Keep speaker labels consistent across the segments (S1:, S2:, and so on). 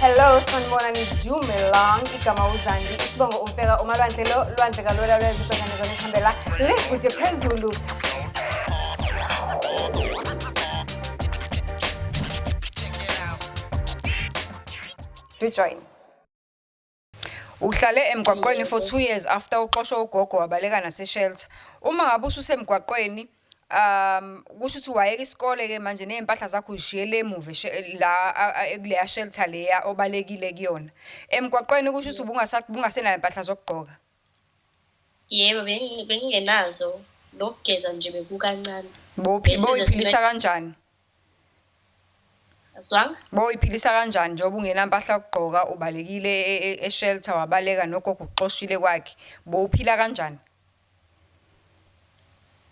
S1: Hello sanibonani Dumelang igama uZandi isibongo umfeka umalwandle lo lwandle kalula lwezwe ubhekane zona esihambela le kude phezulu. Do join. Uhlale emgwaqweni for 2 years after uxoshwa ugogo wabaleka nase-shelter. Uma ngabe ususemgwaqweni kusho ukuthi wayeka isikole ke manje ney'mpahla zakho uzishiyele emuva la kuleya shelter leya obalekile kuyona. Emgwaqweni kusho ukuthi ubungasenayo iy'mpahla zokugqoka.
S2: Yebo, bengingenazo, nokugeza nje bekukancane.
S1: Bowuyiphilisa kanjani?
S2: Azwanga?
S1: Bowuyiphilisa kanjani njengoba ungenampahla yokugqoka ubalekile e-shelter wabaleka nogogo ukuxoshile kwakhe. Bowuphila kanjani?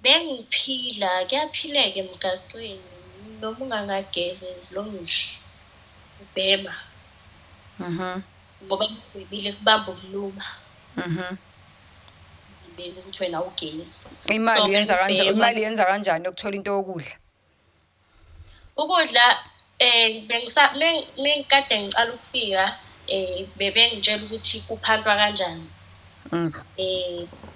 S2: Bengiphila, kuyaphileka emgaqweni noma ungangagezi as long nje ubhema. Ngoba uma ubhemile kubamba ukuluma. Emzimbeni ukuthi wena awugezi.
S1: Imali
S2: So
S1: uyenza kanjani?
S2: bengibhema.
S1: Imali yenza kanjani yokuthola into yokudla?
S2: Ukudla mengikade ngicala ukufika bebengitshela ukuthi kuphantwa kanjani.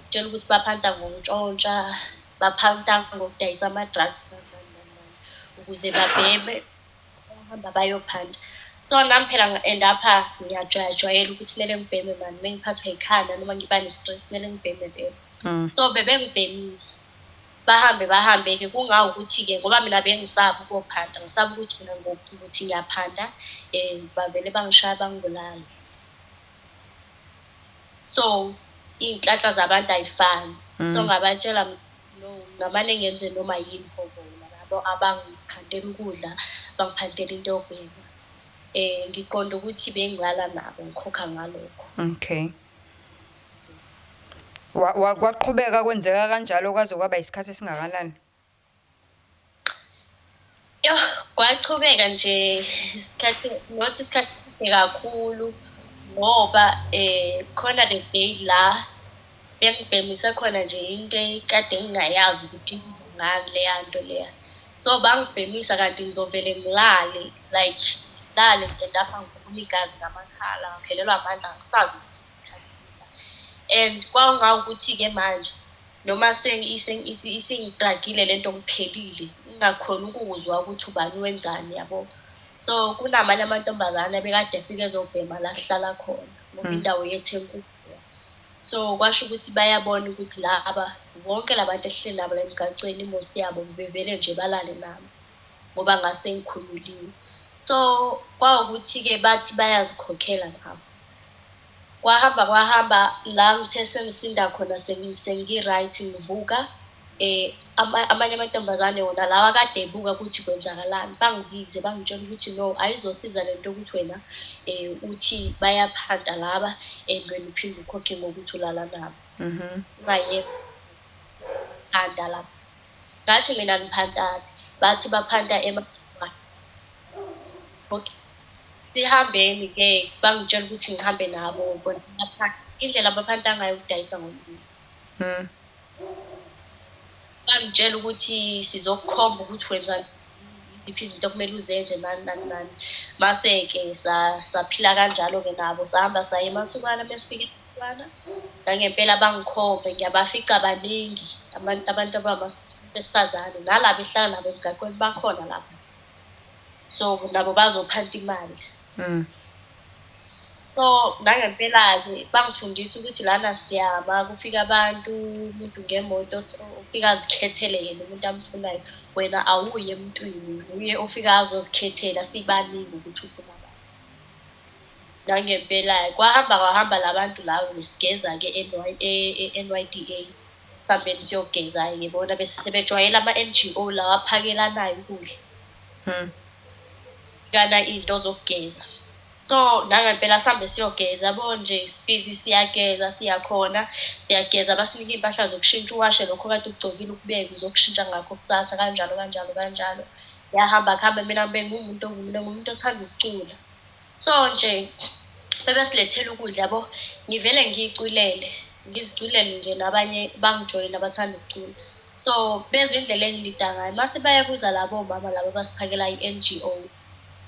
S2: Tshela ukuthi baphanta ngokuntshontsha, baphanta ngokudayisa ama-drugs nani nani nani nani, ukuze babheme bahamba bayophanta. So nami phela ngi-end up-a ngiyajwayajwayela ukuthi kumele ngibheme mani mengiphathwa yikhanda noma ngiba ne-stress kumele ngibheme vele. So bebengibhemisa. Bahambe bahambe-ke kungawukuthi-ke ngoba mina bengisaba ukuyophanta, ngisaba ukuthi mina ngokuthi ngiyaphanta bavele bangishaya bangibulale. So iy'nhlanhla zabantu ay'fani. So ngabatshela no, ngamane ngenze noma yini for bona labo abangiphantela ukudla, bangiphantela into yokubhema. Ngiqonda ukuthi bengilala nabo ngikhokha ngalokho.
S1: Okay. Kwaqhubeka kwenzeka kanjalo kwaze kwaba isikhathi esingakanani?
S2: Yoh, kwachubeka nje isikhathi, not isikhathi eside kakhulu ngoba khona the day la bengibhemise khona nje into ekade ngingayazi ukuthi ngani leya nto leya. So bangibhemisa kanti ngizovele ngilale like ngilale nje lapha ngiphuma igazi ngamakhala ngaphelelwa amandla angisazi ukuthi isikhathi singaka. And kwakungawukuthi-ke manje noma isingidragile lento ngiphelile ngingakhoni ukuzwa ukuthi ubani wenzani yabo. So kunamanye amantombazane abekade efika ezobhema la sihlala khona ngoba indawo yethu enkulu. So kwasho ukuthi bayabona ukuthi laba bonke labantu esihleli nabo la emgaqweni imosi yabo bevele nje balale nami ngoba ngase ngikhululiwe. So kwawukuthi-ke bathi bayazikhokhela nabo. Kwahamba kwahamba la ngithe sengisinda khona sengi-right ngivuka amanye amantombazane wona lawa akade ebuka ukuthi kwenzakalani bangibize bangitshela ukuthi no ayizosiza le nto ukuthi wena uthi bayaphanta laba and wena uphinde ukhokhe ngokuthi ulala nabo. Ungayeka phanta lapha. Ngathi mina ngiphantaphi? Bathi baphanta . Okay. Sihambeni-ke bangitshela ukuthi ngihambe nabo bona baphanta. Indlela abaphanta ngayo ukudayisa ngomzimba. Bangitshela ukuthi sizokukhomba ukuthi wenza iziphi izinto okumele uzenze nani nani nani. Mase-ke saphila kanjalo-ke nabo sahamba saya eMasukwana mesifika eMasukwana nangempela bangikhombe ngiyabafica baningi abantu besifazane nalaba esihlala nabo emgaqweni bakhona lapha. So nabo bazophanta imali. So nangempela-ke bangifundisa ukuthi lana siyama kufika abantu umuntu ngemoto ufika azikhethele yena umuntu amfunayo. Wena awuyi emntwini uye ofika azozikhethela sibaningi ukuthi ufuna bani. Nangempela-ke kwahamba kwahamba la bantu labo besigeza-ke e-N_Y_D_A. Sihambeni siyogeza-ke bona bese sebejwayele ama-N_G_O lawa aphakelanayo ukudla. Kana iy'nto zokugeza. So nangempela sihambe siyogeza yabo nje busy siyageza siyakhona siyageza basinike iy'mpahla zokushintsha uwashe lokho okade ukugcokile ukubeke uzokushintsha ngakho kusasa kanjalo kanjalo kanjalo. Ngiyahamba kuhambe mina bengumuntu mina ngumuntu othanda ukucula. So nje bebesilethela ukudla yabo ngivele ngiy'culele ngiziculele nje nabanye bangijoyine abathanda ukucula. So bezwe indlela engilida ngayo mase bayabuza labo mama laba abasiphakela i-N_G_O.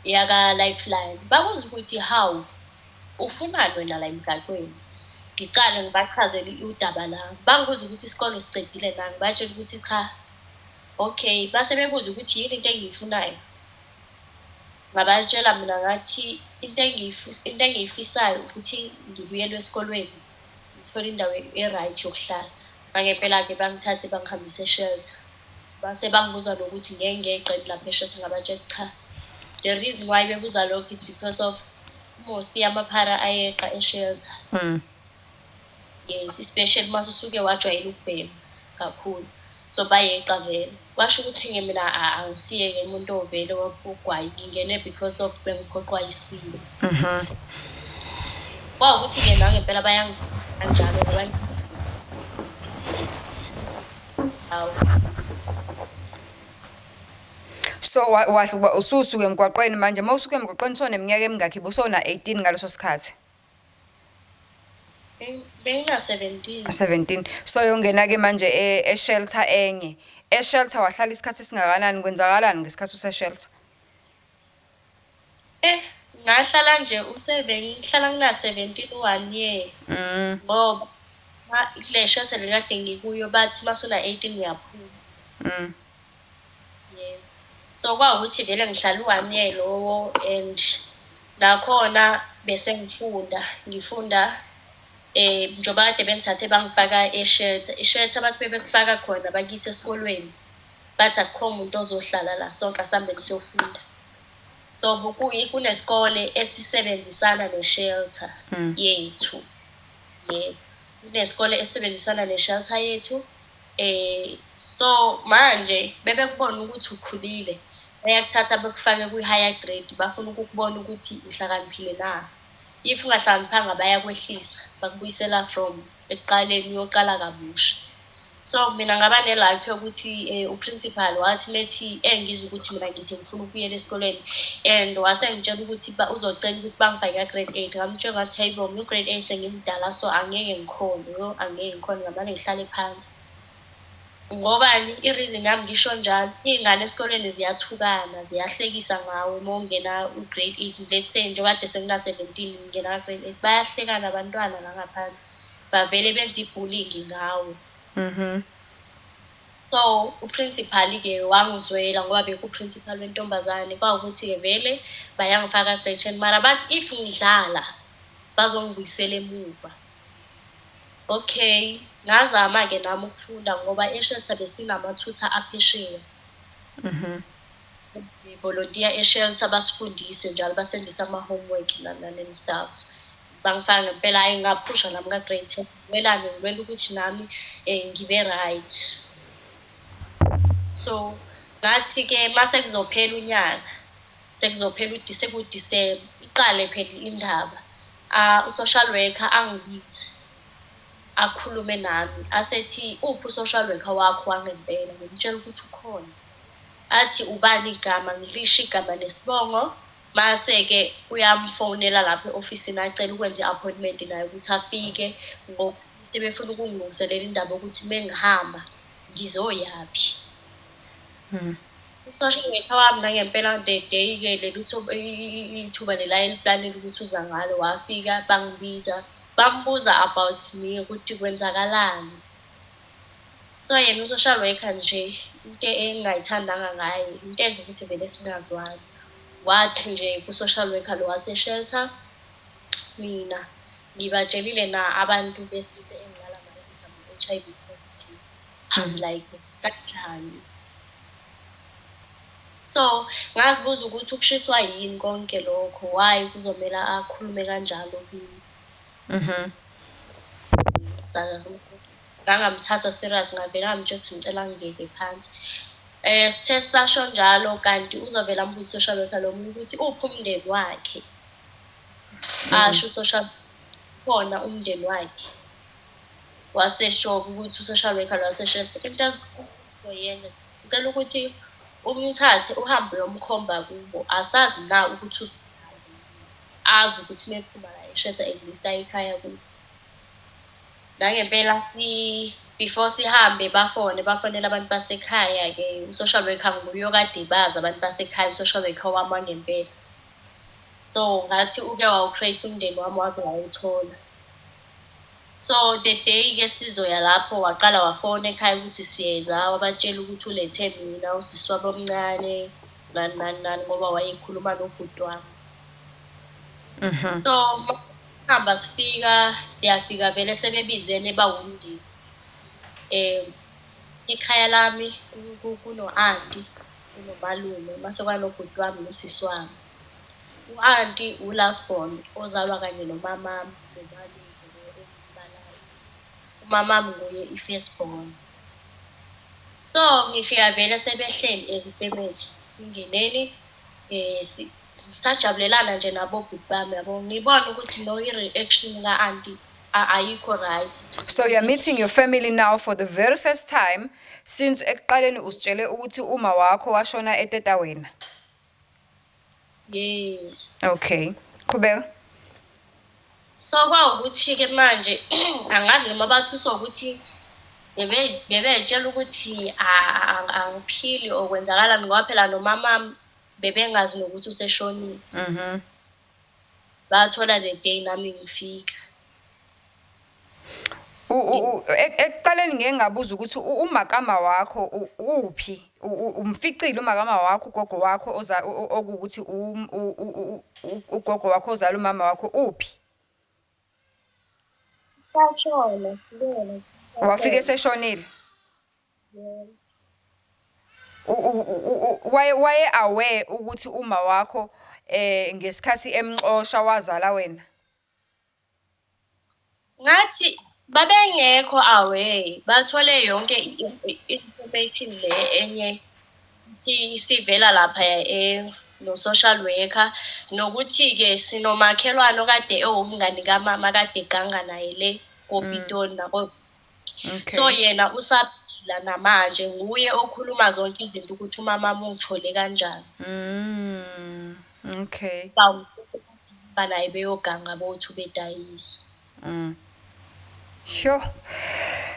S2: Yaka-Lifeline. Babuza ukuthi, hawu, ufunani wena la emgaqweni? Ngiqale ngibachazele udaba lami. Bangibuza ukuthi isikole usicedile na? Ngibatshele ukuthi cha. Okay, base bebuza ukuthi yini into engiyifunayo. Ngabatshela mina ngathi into engiyifisayo ukuthi ngibuyele esikolweni, ngithole indawo e-right yokuhlala. Nangempela-ke bangithathe bangihambise e-shelter. Base bangibuza nokuthi ngeke ngeqe lapha e-shelter, ngabatshela cha. The reason why bebuza lokho is because of most yamaphara ayeqa e-shelter. Yes, especially mase usuke wajwayela ukubhema kakhulu. So bayeqa vele. Kwasho ukuthi-ke mina angisiye-ke umuntu ovele ugwayi, ngingene because of bengiphoqwa isimo. Kwawukuthi-ke nangempela bayangisiza kanjalo hawu.
S1: So ususuka emgwaqweni manje, uma usuka emgwaqweni sewuneminyaka emingakhi, ubusona-18 ngaleso sikhathi?
S2: Bengina-17.
S1: 17. So yongena-ke manje e-shelter enye. E-shelter wahlala isikhathi esingakanani, kwenzakalani ngesikhathi use-shelter?
S2: Ngahlala nje ngihlala ngina-17 one year. Ngoba kule shelter le kade ngikuyo bathi uma usuna-18 uyaphuma. Yebo. So kwawukuthi vele ngihlala u-one year lowo, and nakhona bese ngifunda, ngifunda njengoba kade bengithathe bangifaka e-shelter. I-shelter bathi bebekufaka khona bakuyise esikolweni, bathi akukho muntu ozohlala la, sonke asihambeni siyofunda. So kunesikole esisebenzisana ne-shelter yethu. Yebo, kunesikole esisebenzisana ne-shelter yethu. So manje bebekubona ukuthi ukhulile, bayakuthatha bekufake kwi-higher grade, bafuna ukukubona ukuthi uhlakaniphile na. If ungahlakaniphanga bayakwehlisa, bakubuyisela from ekuqaleni uyoqala kabusha. So mina ngaba ne-luck yokuthi u-principal wathi methi engizwa ukuthi mina ngithi ngifuna ukubuyela esikoleni, and wase engitshela ukuthi uzocela ukuthi bangifake ka-grade 8. Ngamtshela ngathi hayibo, mina u-grade 8 sengimdala, so angeke ngikhone, yo angeke ngikhone, ngamane ngihlale phansi. Ngobani? I-reason yami ngisho njalo, iy'ngane esikoleni ziyathukana, ziyahlekisa ngawe uma ungena u-grade 8. Let's say njengoba kade sengina-17 ngingena ka-grade 8, bayahlekana abantwana la ngaphandle, bavele benze i-bullying ngawe. So u-principal-ke wangizwela ngoba beku-principal wentombazane, kwawukuthi-ke vele bayangifaka grade 10, mara bathi if ngidlala bazongibuyisela emuva. Okay, ngazama-ke nami ukufunda ngoba e-shelter besinama-tutor aphesheya. Volontiya e-shelter basifundise njalo, basenzise ama-homework nani and stuff. Bangifaka ngempela, hhayi ngaphusha nami ka-grade 10. Ngilwelani, ngilwela ukuthi nami ngibe right. So ngathi-ke mase kuzophela unyaka, sekuzophela sekuDisemba, iqale phela indaba. U-social worker angibize, akhulume nami, asethi uphi u-social worker wakho wangempela? Ngimtshela ukuthi ukhona. Athi ubani igama, ngilisho igama nesibongo. Mase-ke uyamfonela lapho e-ofisini acele ukwenza i-appointment naye ukuthi afike, ngoba sebefuna ukungilungiselela indaba yokuthi uma ngihamba ngizoyaphi. U-social worker wami nangempela the day-ke leli ithuba lela ayeliplanile ukuthi uza ngalo, wafika bangibiza, bambuza about me ukuthi kwenzakalani. So yena u-social worker nje into engingayithandanga ngaye, into enza ukuthi vele singazwani. Wathi nje ku-social worker lo wase-shelter, mina ngibatshelile na abantu besilisa engilala nabo ukuthi I'm HIV positive. I'm like, kanjani? So ngazibuza ukuthi ukushiswa yini konke lokho, why kuzomela akhulume kanjalo kimi. Ngangamthatha serious, ngavele ngamtshela ukuthi ngicela ngingeke phansi. Sithe sisasho njalo kanti uzovela ambuze u-social worker lo muntu ukuthi uphi umndeni wakhe. Asho u-social khona umndeni wakhe. Wasesho ukuthi u-social worker lo wasesho into esizoyenza, sicela ukuthi umthathe uhambe uyomkhomba kubo, asazi na ukuthi azi ukuthi uma ephuma la e-shelter at least aye ekhaya kubo. Nangempela before sihambe bafone, bafonela abantu basekhaya-ke, u-social worker nguye okade bazi abantu basekhaya, u-social worker wami wangempela. So ngathi uke wawu-create umndeni wami waze wawuthola. So the day-ke sizoya lapho waqala wafona ekhaya ukuthi siyeza, wabatshela ukuthi ulethe mina, usisi wami omncane, nani nani nani ngoba wayekhuluma nobhuti wami. So hamba sifika, siyafika vele sebebizene bawumndeni. Ekhaya lami kuno-anti, kunomalume, mase kuba nobhuti wami nosisi wami. U-anti u-last born ozalwa kanye nomamami nomalume lo engimbalayo. Umamami nguye i-first born. So ngifika vele sebehleli as ifamily, singeneni sajabulelana nje nabo bhuti bami yabo. Ngibona ukuthi no i-reaction ka-anti ayikho right.
S1: So you're meeting your family now for the very first time since ekuqaleni usitshele ukuthi uma wakho washona eteta wena.
S2: Yes.
S1: Okay. Qhubeka.
S2: So kwawukuthi-ke manje angazi noma bathuswa ukuthi bebey'tshela ukuthi angiphili or kwenzakalani ngoba phela nomamami bebengazi nokuthi useshonile. Bathola the day nami ngifika.
S1: Ekuqaleni ngeke ngabuza ukuthi umakama wakho uphi? Umficile umakama wakho, ugogo wakho okuwukuthi ugogo wakho ozala umama wakho uphi?
S2: Washona, yena.
S1: Wafika eseshonile?
S2: Yebo.
S1: Waye aware ukuthi uma wakho ngesikhathi emxosha wazala wena?
S2: Ngathi babengekho aware, bathole yonke i-information le enye isivela laphaya no-social worker, nokuthi-ke sinomakhelwane okade ewumngani kamama kade eganga naye le koPitoli nako. So yena usaphila namanje, nguye okhuluma zonke izinto ukuthi umamami ungithole kanjani.
S1: Okay.
S2: Naye beyoganga bothi bedayisa.
S1: Sho.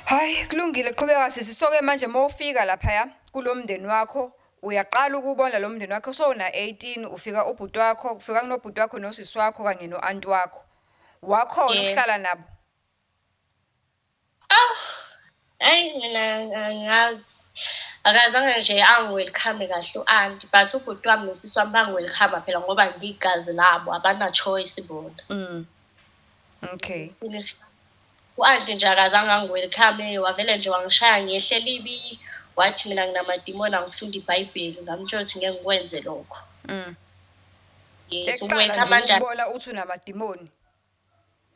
S1: Hayi, kulungile, qhubeka sisi. So-ke manje mawufika laphaya kulo mndeni wakho, uyaqala ukubona lo mndeni wakho sowuna 18, ufika ubhuti wakho, ufika kunobhuti wakho nosisi wakho kanye no-anti wakho. Wakhona ukuhlala nabo?
S2: Ah, ayi mina angazi. Akazange nje angi-welcome kahle u-anti, but ubhuti wami nosisi wami bangi-welcome phela ngoba ngigazi labo, abana choice bona.
S1: Okay.
S2: U-anti nje akazange angi-welcome, wavele nje wangishaya ngehle elibi, wathi mina nginamadimoni angifunda iBhayibheli, ngamtshela ukuthi ngeke ngikwenze lokho. Yes,
S1: Ekuqala
S2: ungi-welcome
S1: nje
S2: kanjani?
S1: ukubona uthi unamadimoni.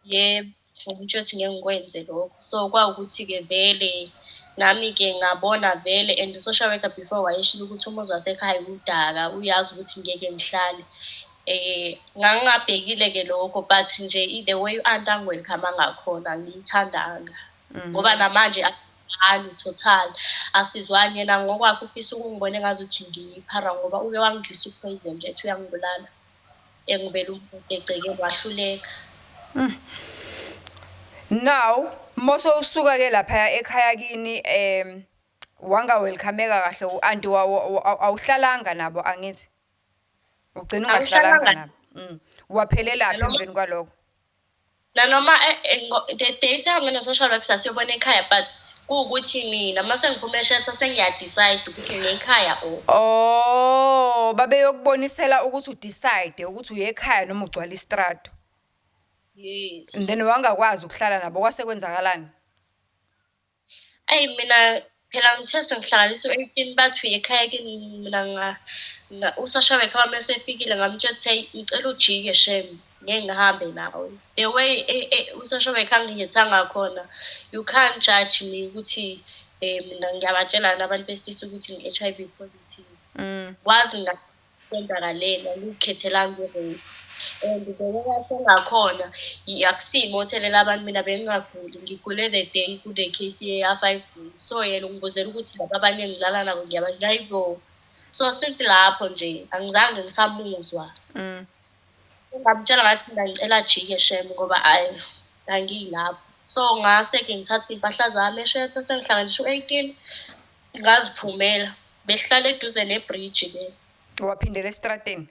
S2: Yebo, ngamtshela ukuthi ngeke ngikwenze lokho. So kwawukuthi-ke vele nami-ke ngabona vele, and u-social worker before wayeshilo ukuthi umuzi wasekhaya udaka, uyazi ukuthi ngeke ngihlale. Ngangingabhekile-ke lokho, but nje the way u-anti angi-welcome ngakhona angiyithandanga. Ngoba namanje asizwani total, asizwani. Yena ngokwakhe ufisa ukungibona engazuthi ngiyiphara ngoba uke wangidlisa u-poison nje ethi uyangibulala. Engibele umuntu egcekeni wahluleka.
S1: Now, mose usuka ke lapha ekhaya kini, wanga-welcome-eka kahle u-anti, awuhlalanga nabo angithi? Ugcina ungahlalanga
S2: Angihlalanga.
S1: nabo. Waphelelaphi
S2: Nanoma
S1: emveni kwalokho?
S2: Nanoma the day sihambe no-social worker siyobona ekhaya, but kuwukuthi mina mase ngiphume e-shelter sengiya-decide ukuthi ngiye ekhaya or
S1: Oh, babeyokubonisela ukuthi u-decide ukuthi uye ekhaya noma ugcwala istrato.
S2: Yes.
S1: And then wangakwazi ukuhlala nabo, kwase kwenzakalani?
S2: Ayi mina phela ngithe sengihlanganisa u-18 bathi uye ekhaya kini, mina u-social worker wami esefikile ngamtshela ukuthi hey, ngicela ujike shem, ngeke ngihambe nawe. The way u-social worker angihitha ngakhona, you can't judge me ukuthi mina ngiyabatshela nabantu besilisa ukuthi ngi-HIV positive. Wazi kwenzakaleni, angizikhethelanga i-rape. And the way ngakhona akusimo othelela abantu, mina bengingaguli, ngigule the day kule case ya-5 days. So yena ungibuzela ukuthi laba abanye engilala nabo ngiyabazi, hayibo. So since lapho nje angizange ngisamuzwa. Ngamtshela ngathi mina ngicela ajike shem ngoba hhayi angiyilapho. So ngase-ke ngithatha iy'mpahla zami e-shelter sengihlanganisa u-18 ngaziphumela. Besihlala eduze nebhriji-ke.
S1: Waphindela estradeni?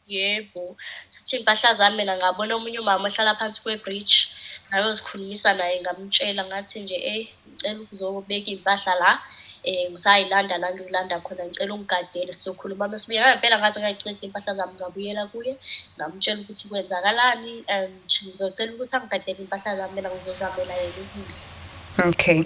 S2: Yebo, thatha iy'mpahla zami mina ngabona omunye umama ohlala phansi kwe-bridge, ngayozikhulumisa naye ngamutshela ngathi nje eyi, ngicela ukuzobeka iy'mpahla la, ngisay'landa la engizilanda khona ngicela ungigadele sizokhuluma mesibuya. Nangempela ngaze ngay'qeda iy'mpahla zami ngabuyela kuye, ngamutshela ukuthi kwenzakalani and ngizocela ukuthi angigadele iy'mpahla zami mina ngizozamela yena ukudla.
S1: Okay.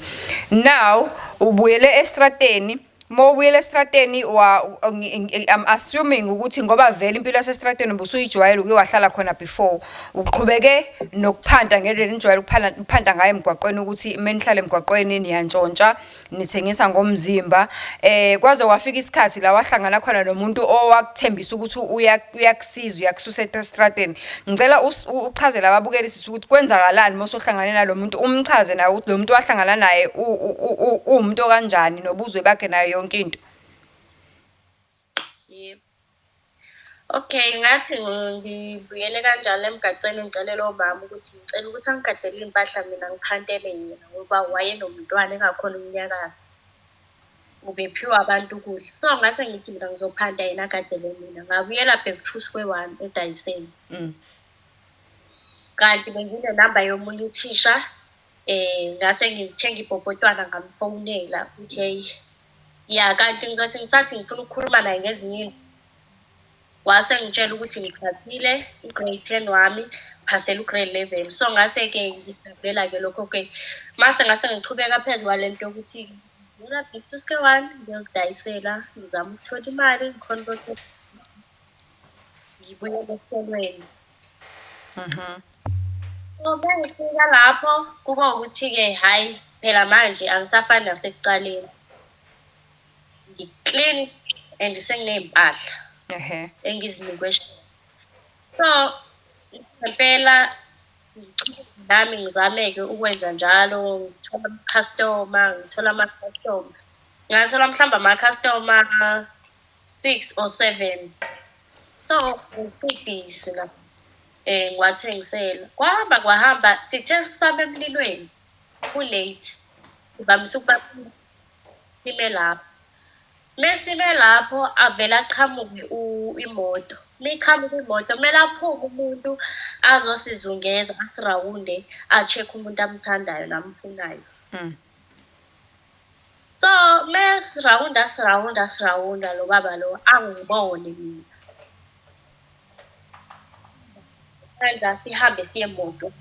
S1: Now ubuyele estrateni. Uma ubuyela estrateni wa I'm assuming ukuthi ngoba vele impilo yasestrateni ubusuyijwayele, uke wahlala khona before. Uqhubeke nokuphanta ngendlela enijwayele ukuphanta ngayo emgwaqweni, ukuthi uma nihlala emgwaqweni niyantshontsha, nithengisa ngomzimba. Kwaze kwafika isikhathi la wahlangana khona nomuntu owakuthembisa ukuthi uyakusiza, uyakususa estrateni. Ngicela uchazele ababukeli sisi ukuthi kwenzakalani uma usuhlangane nalo muntu, umchaze nawe ukuthi lo muntu wahlangana naye uwumuntu okanjani, nobuzwe bakhe, nayo yonke into.
S2: Yebo. Okay, ngathi ngibuyele kanjalo emgaqweni ngicele lowo mama ukuthi ngicela ukuthi angigadele iy'mpahla mina ngiphantele yena ngoba wayenomntwana engakhoni ukunyakaza. Ubephiwa abantu ukudla. So ngase ngithi mina ngizophanta yena agadele mina. Ngabuyela back to square one edayiseni. Kanti benginenamba yomunye uthisha, ngase ngithenga ibhobhotwana ngamfonela ukuthi hheyi, ya kanti ngizothi ngisathi ngifuna ukukhuluma naye ngezinye, wase engitshela ukuthi ngiphasile u-grade 10 wami, ngiphasele u-grade 11. So ngase-ke ngijabulela-ke lokho-ke. Mase ngase ngichubeka phezu kwale nto yokuthi ngibuyela back to square one, ngiyozidayisela, ngizame ukuthola imali, ngikhone ukuthi ngibuyele esikolweni. So uma ngifika lapho kuba ukuthi-ke hhayi phela manje angisafani nasekucaleni. Ngi-clean and senginey'mpahla engizinikwe. So ngempela nami ngizame-ke ukwenza njalo, ngithola ama-customer, ngithola ama-customer. Ngathola mhlawumbe ama-customer six or seven. So ngisibhizi la, ngiwathengisela. Kwahamba kwahamba, sithe sisame emlilweni ku-late, sivamise ukuba sime lapho. Mesime lapho avele aqhamuke imoto. Uma iqhamuka imoto kumele aphume umuntu azosizungeza asirawunde, a-check-e umuntu amthandayo namfunayo. So mesirawunda sirawunda sirawunda lo baba lo angibone mina. Senza sihambe siye emoto.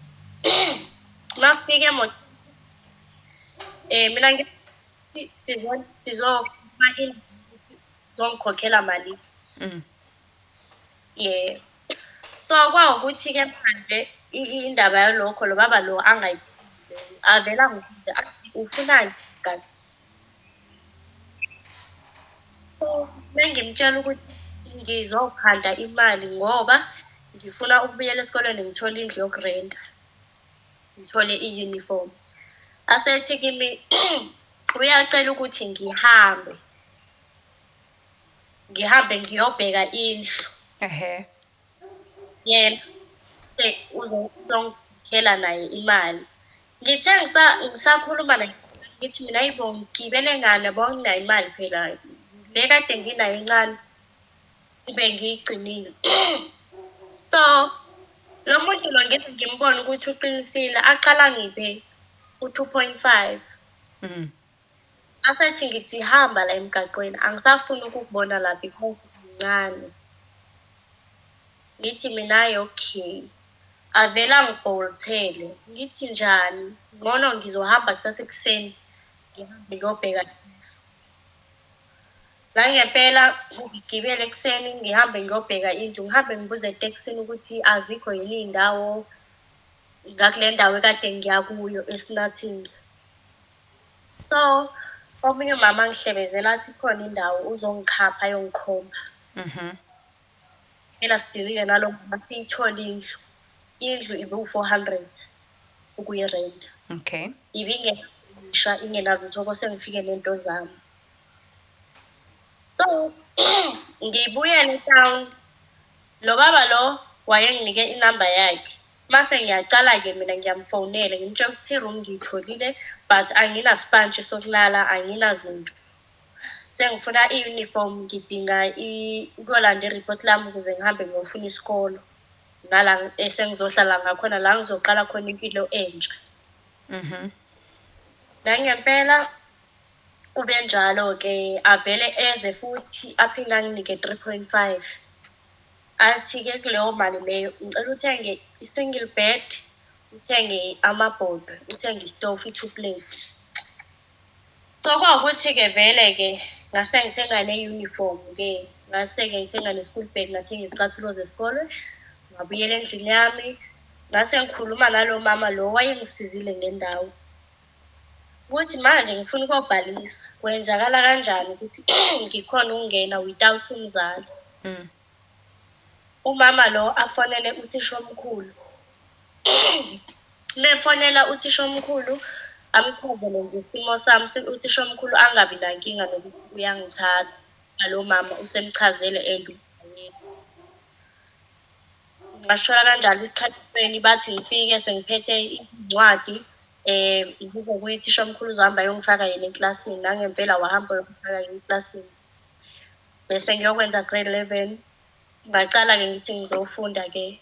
S2: Masifika emoto, mina sizokhuluma uzongikhokhela malini. Yebo. So kwawukuthi-ke manje indaba yalokho lo baba lo avele angibuze athi ufunani kanti? So mengimtshela ukuthi ngizophanda imali ngoba ngifuna ukubuyela esikoleni ngithole indlu yokurenta, ngithole i-uniform. Asethi kimi uyacela ukuthi ngihambe, ngihambe ngiyobheka indlu. Yena uzongikhokhela naye imali. Ngithe ngisakhuluma naye ngithi mina hayi bo, ngigibele ngani yabo, anginayo imali phela, le kade nginayo incane bengiyigcinile. So lo muntu lo ngithi ngimbone ukuthi uqinisile, aqala angiphe u-2.5. Asethi ngithi hamba la emgaqweni, angisafuni ukukubona la because mncane. Ngithi mina hhayi okay. Avele angi-Bolt-ele. Ngithi njani? Ngcono ngizohamba kusasa ekuseni ngihambe ngiyobheka. Nangempela ngigibele ekuseni ngihambe ngiyobheka indlu, ngihambe ngibuza etekisini ukuthi azikho yini iy'ndawo ngakule ndawo ekade ngiya kuyo eSnathing. So omunye umama angihlebezela athi khona indawo uzongikhapha ayongikhomba. Phela sidilile nalo mama siyithole indlu. Indlu ibu-400 ukuyirenta. Ibingenisha ingenalutho kose ngifike nento zami. So ngibuyele e-town. Lo baba lo wayenginike inamba yakhe. Mase ngiyacala-ke mina ngiyamfonela ngimtshela ukuthi i-room ngiyitholile but anginasipantshi sokulala, anginazinto. Sengifuna i-uniform, ngidinga ukuyolanda i-report lami ukuze ngihambe ngiyofuna isikolo. Nala esengizohlala ngakhona la ngizoqala khona impilo entsha. Nangempela kube njalo-ke avele eze futhi aphinde anginike 3.5. Athi-ke kuleyo mali leyo, ngicela uthenge i-single bed, uthenge amabhodwe, uthenge isitofu i-two plate. So kwawukuthi-ke vele-ke ngase ngithenga ne-uniform-ke, ngase-ke ngithenga ne-school bag, ngathenga izicathulo zesikole, ngabuyela endlini yami. Ngase ngikhuluma nalo mama lo owayengisizile ngendawo, ukuthi manje ngifuna ukuyobhalisa, kwenzakala kanjani ukuthi ngikhone ukungena without umzali. Umama lo afonele uthishomkhulu. Uma efonela uthishomkhulu, amchazele ngesimo sami, uthishomkhulu angabi nankinga nokuthi uyangithatha. Lo mama usemchazele and ngashola kanjalo isikhathi bathi ngifike sengiphethe iy'ncwadi ngize kuye uthishomkhulu uzohamba ayongifaka yena eklasini. Nangempela wahamba wayongifaka yena eklasini. Bese ngiyokwenza grade 11. Ngacala-ke ngithi ngizofunda-ke.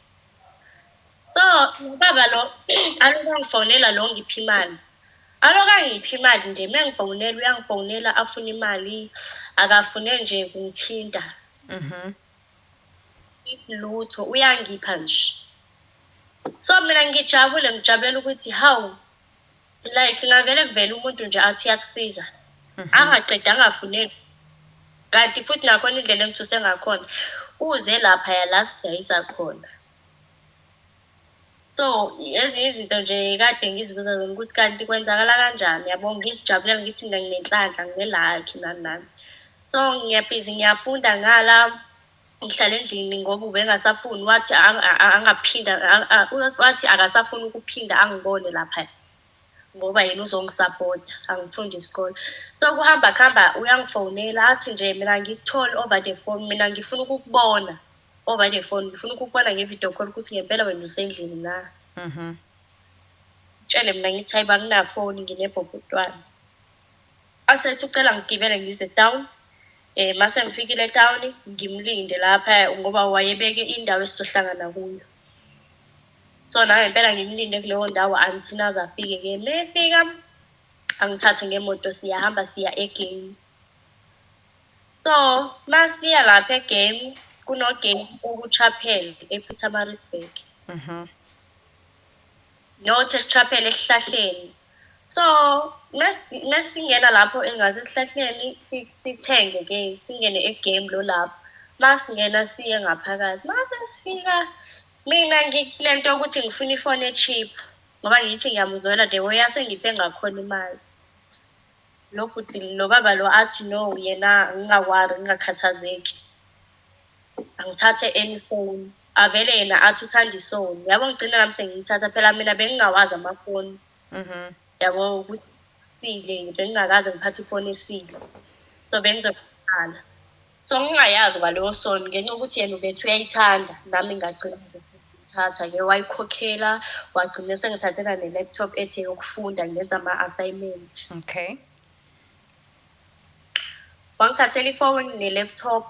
S2: So, ubaba lo alokhu angifonela lo ongipha imali. Alokhu angipha imali nje, uma ngifonela uyangifonela afune imali, akafune nje kungithinta. Lutho, uyangipha nje. So mina ngijabule, ngijabulela ukuthi hawu, like ngavele kuvele umuntu nje athi uyakusiza. Angaqedi angafuneli. Kanti futhi nakhona indlela engithuse ngakhona, uze laphaya la sidayisa khona. So ezinye izinto nje kade ngizibuza zona ukuthi kanti kwenzakala kanjani yabo, ngizijabulela ngithi mina nginenhlanhla, ngine-lucky nani nani. So ngiyabhizi ngiyafunda ngala, ngihlala endlini ngoba ubengasafuni, wathi angaphinda, wathi akasafuni ukuphinda angibone lapha ngoba yena uzongisapota, angifundi isikole. So kuhamba kuhamba uyangifonela athi nje mina angikutholi over the phone, mina ngifuna ukukubona over the phone, ngifuna ukukubona nge-video call ukuthi ngempela wena usendlini na. Ngitshele mina ngithi hayi anginafoni nginebhobhodwana. Asethi ucela ngigibele ngize town. Mase ngifikile etown ngimlinde lapha ngoba wayebeke indawo esizohlangana kuyo. So nangempela ngimlinde kuleyo ndawo until aze afike-ke. Uma efika angithathe ngemoto siyahamba siya e-Game. So masiya lapha e-Game, kuno-Game oku-Chapel e-Pietermaritzburg. Not e-Chapel esihlahleni. So mesingena lapho engasesihlahleni sithenge-ke singene e-Game lo lapho. Masingena siye ngaphakathi, mase sifika mina ngikule nto yokuthi ngifuna ifoni e-cheap ngoba ngithi ngiyamuzwela the way asengiphe ngakhona imali. Lo bhuti lo baba lo athi no yena nginga-worry ngingakhathazeki. Angithathe any phone. Avele yena athi uthanda iSony. Yabo ngigcina nami sengiyithatha phela mina bengingawazi amafoni. Yabo ukuthi isile bengingakaze ngiphathe ifoni esile. So bengizoqala. So ngingayazi kwaleyo Sony ngenxa yokuthi yena ubethi uyayithanda nami ngagcina ngiyithatha-ke wayikhokhela wagcina esengithathela ne-laptop ethi eyokufunda ngenza ama-assignment.
S1: Okay.
S2: Wangithathela ifoni ne-laptop.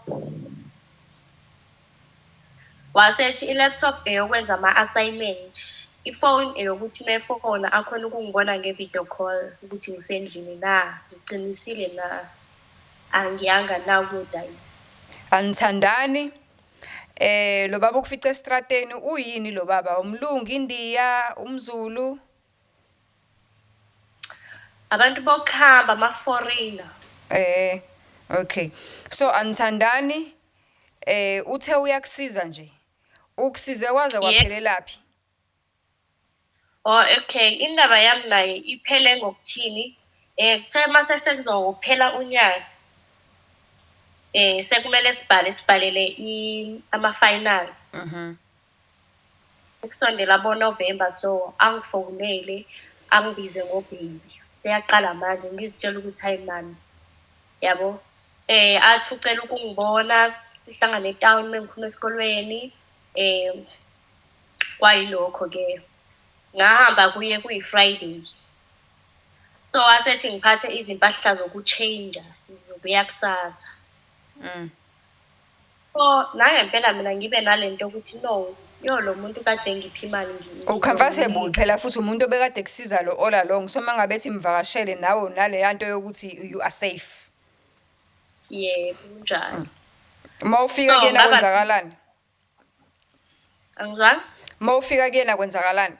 S2: Wasethi i-laptop eyokwenza ama-assignment, ifoni eyokuthi uma efona akhone ukungibona nge-video call ukuthi ngisendlini na, ngiqinisile na, angiyanga na ukuyodayisa.
S1: Anithandani. Lo baba ukufica estrateni uyini lo baba? Umlungu, iNdiya, umZulu?
S2: Abantu bokuhamba ama-foreigner.
S1: Okay. So anithandani. Uthe uyakusiza nje. Ukusize kwaze kwaphelelaphi?
S2: Oh okay, indaba yami naye iphele ngokuthini? Kuthe mase sekuzophela unyaka, sekumele sibhale sibhalele ama-final. Sekusondela abo-November so angifonele angibize ngo-baby. Seyaqala manje ngizitshela ukuthi hayi mani, yabo. Athi ucela ukungibona sihlangane etown uma ngiphuma esikolweni. Kwayilokho-ke. Ngahamba kuye kuyi-Friday. So wasethi ngiphathe izimpahla zoku-change-a, Ngibuya kusasa. So, nangempela mina ngibe nalento yokuthi no, yo lo muntu kade ngiphi imali
S1: U-comfortable
S2: ngizomnika.
S1: Phela futhi umuntu obekade kusiza lo all along. So mangabe ethi mvakashele nawe unaleya nto yokuthi you are safe.
S2: Yebo, kunjalo.
S1: Uma ufika
S2: So,
S1: kuyena
S2: ngaba
S1: kwenzakalani?
S2: Angizwanga?
S1: Uma ufika kuyena kwenzakalani?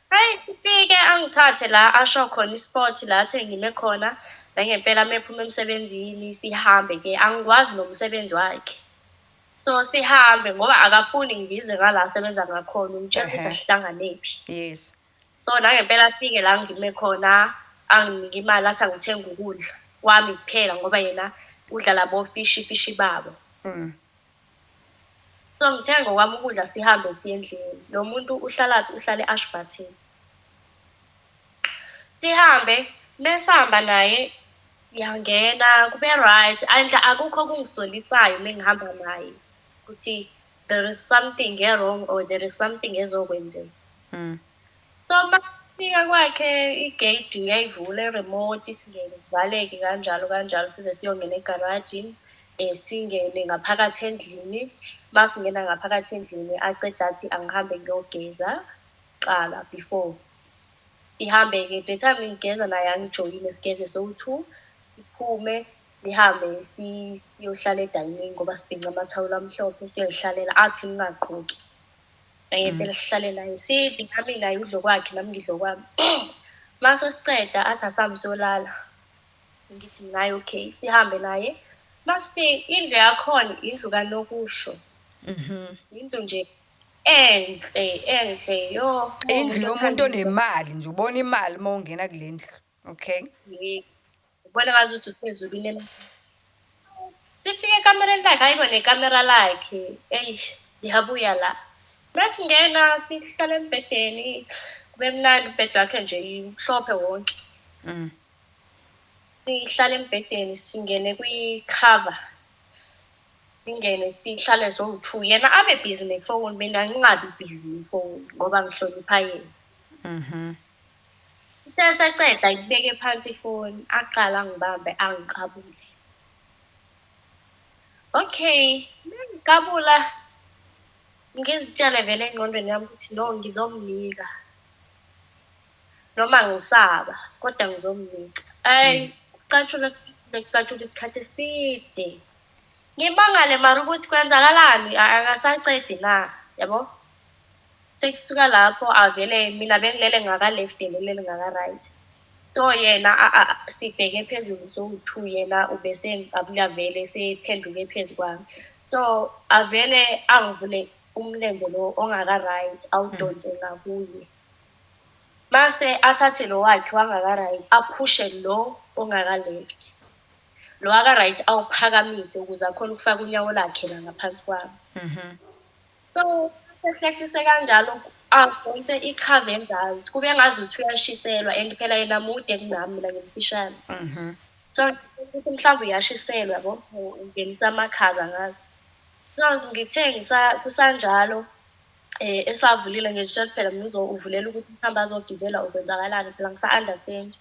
S2: Hayi, kufike angithathe la asho khona i-spot la athe ngime khona. Nangempela uma ephuma emsebenzini sihambe-ke, angikwazi nomsebenzi wakhe. So sihambe ngoba akafuni ngize ngala asebenza ngakhona, ungitshela ukuthi asihlanganephi. So nangempela afike la ngime khona, anginike imali athi angithenge ukudla kwami kuphela ngoba yena udla labo fishi fishi babo. So ngithenga ngokwami ukudla sihambe siye endlini. Lo muntu uhlalaphi? Uhlala e-Ashburton. Sihambe, mesihamba naye siyangena kube right and akukho okungisolisayo uma ngihamba naye ukuthi there is something e-wrong or there is something ezokwenzeka. So masifika kwakhe i-gate uyayivula i-remote singene kuvaleke kanjalo kanjalo size siyongena egaraji, singene ngaphakathi endlini. Masingena ngaphakathi endlini acede athi angihambe ngiyogeza kuqala before. Sihambe-ke, the time ngigeza naye angijoyine sigeze sowu-two, siphume sihambe siyohlala e-dining ngoba sibhince amathawula amhlophe siyoy'hlalela athi ngingagqoki. Nangempela sihlale naye sidle nami naye udle okwakhe nami ngidle okwami. Mase siceda athi asihambe siyolala. Ngithi mina hhayi okay, sihambe naye. Masifika indlu yakhona indlu kanokusho. Indlu nje enhle enhle yo.
S1: Indlu yomuntu onemali nje, ubona imali uma ungena kule ndlu. Okay.
S2: Yebo. Ubona ngazuthi usezulwini. Sifike ekamereni lakhe, hayibo nekamera lakhe. Eyi, siyabuya la. Masingena sihlala embhedeni, kube mnandi umbhede wakhe nje umhlophe wonke. Sihlale embhedeni singene kwi-cover. Singene sihlale sowu-two. Yena abe busy nefoni, mina ngingabi busy nefoni ngoba ngihlonipha yena. Seseceda ngibeke phansi ifoni, aqale angibambe angiqabule. Okay, mengiqabula ngizitshele vele engqondweni yami ukuthi no ngizomnika. Noma ngisaba kodwa ngizomnika. Ayi, kuqatshulwe kuqatshulwe isikhathi eside. Ngimangale mara ukuthi kwenzakalani akasacedi na, yabo? Sekusuka lapho avele mina bengilele ngaka-left yena ulele ngaka-right. So yena sibheke phezulu sowu-two yena ubesengiqabula vele sephenduke phezu kwami. So avele angivule umlenze lo ongaka-right awudonse ngakuye. Mase athathe lo wakhe wangaka-right aphushe lo ongaka-left. Lo waka-right awuphakamise ukuze akhone ukufaka unyawo lakhe la ngaphansi kwami. So sehlehlise kanjalo adonse i-cover enzansi kube ngazuthi uyashiselwa and phela yena mude kunami mina ngimfishane. So ukuthi mhlawumbe uyashiselwa yabo, ungenisa amakhaza ngazi. So ngithe kusanjalo esavulile ngizitshela phela mina uvulela ukuthi mhlawumbe azogibela or kwenzakalani phela ngisa-understand.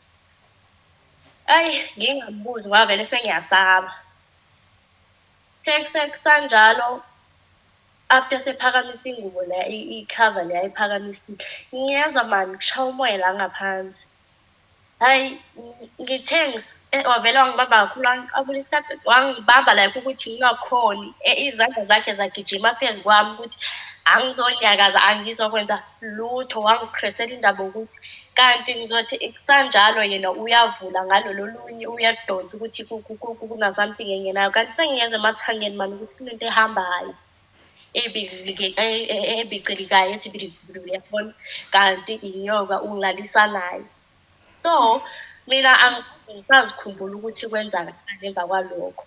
S2: Ayi ngingambuzi ngoba vele sengiyasaba. Kusanjalo after sephakamisa ingubo la i-cover le ayiphakamisile, ngiyezwa mani kushaya umoya la ngaphansi. Hhayi ngithe wavele wangibamba kakhulu wangiqabula isikhathi wangibamba like ukuthi ngingakhoni. Izandla zakhe zagijima phezu kwami ukuthi angizonyakaza angizokwenza lutho. Wangiphresela indaba yokuthi kanti ngizothi kusanjalo yena uyavula ngalolo lunye uyadonsa ukuthi kuna-something engenayo. Kanti sengiyezwa emathangeni mani ukuthi kunento ehambayo ebicilikayo ethi uyabona, kanti inyoka ungilalisa nayo. So mina angisazikhumbula ukuthi kwenzakalani emva kwalokho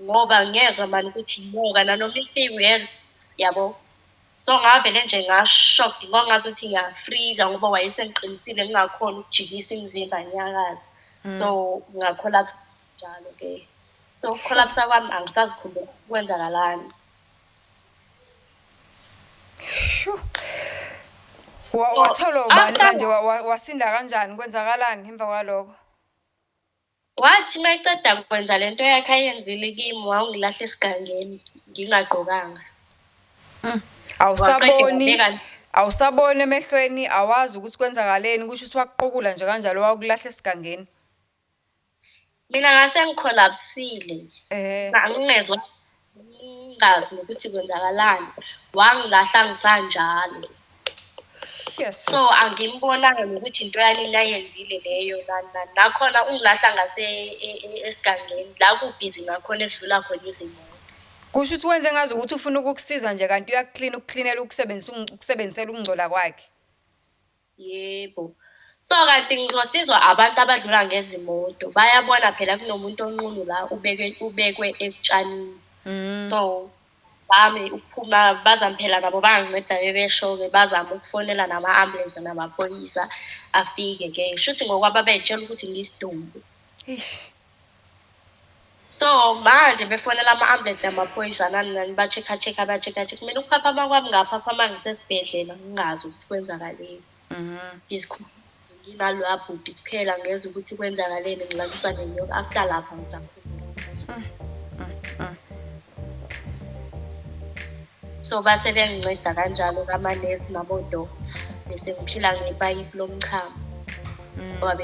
S2: ngoba ngezwa mani ukuthi inyoka nanoma ifika uyezwa yabo. So ngavele nje nga-shocked kwangazuthi ngiya-freeze-a ngoba wayesengiqinisile ngingakhoni ukujikisa imizimba nginyakaze. So nga-collapse njalo-ke. So uku-collapse-a kwami angisazikhumbuli kwenzakalani.
S1: Shu. Watholwa ubani manje, wasinda kanjani, kwenzakalani emva kwalokho?
S2: Wathi uma eceda kwenza lento yakhe ayenzile kimi, wangilahla esigangeni ngingagqokanga.
S1: Awusaboni,
S2: Waqeda wabeka.
S1: awusaboni emehlweni, awazi ukuthi kwenzakaleni, kusho ukuthi wakuqukula nje kanjalo wakulahla esigangeni.
S2: Mina ngase ngi-collapse-ile. Ngingezwa, ngingazi nokuthi kwenzakalani. Wangilahla ngisanjalo.
S1: Yes.
S2: So angimbonanga nokuthi into yanini ayenzile leyo, nani nani. Nakhona ungilahla ngase esigangeni la kubhizi ngakhona, ekudlula khona izimoto.
S1: Kusho ukuthi wenze ngazi ukuthi ufuna ukukusiza nje, kanti uyakuklina, ukuklinela ukusebenzisa, ukusebenzisela ukungcola kwakhe.
S2: Yebo. So kanti ngizosizwa abantu abadlula ngezimoto. Bayabona phela kunomuntu onqunu la, ubekwe etshanini. So bami ukuphuma, bazame phela nabo, banginceda bebesho-ke, bazame ukufonela nama-ambulensi namaphoyisa afike-ke. Shuthi ngokwabo babey'tshela ukuthi ngiyisidumbu.
S1: Eish.
S2: So manje befonela ama-ambulensi namaphoyisa, nani nani, ba-check-a check-a, ba-check-a check. Mina ukuphaphama kwami ngaphaphama ngisesibhedlela, ngingazi ukuthi kwenzakaleni. Nginaloya bhuti kuphela, ngezwa ukuthi kwenzakaleni, ngilaliswa nenyoka. After lapho angisakhumbuli. So base benginceda kanjalo amanesi nabodokotela. Bese ngiphila ngepayipi lomchamo. Ngoba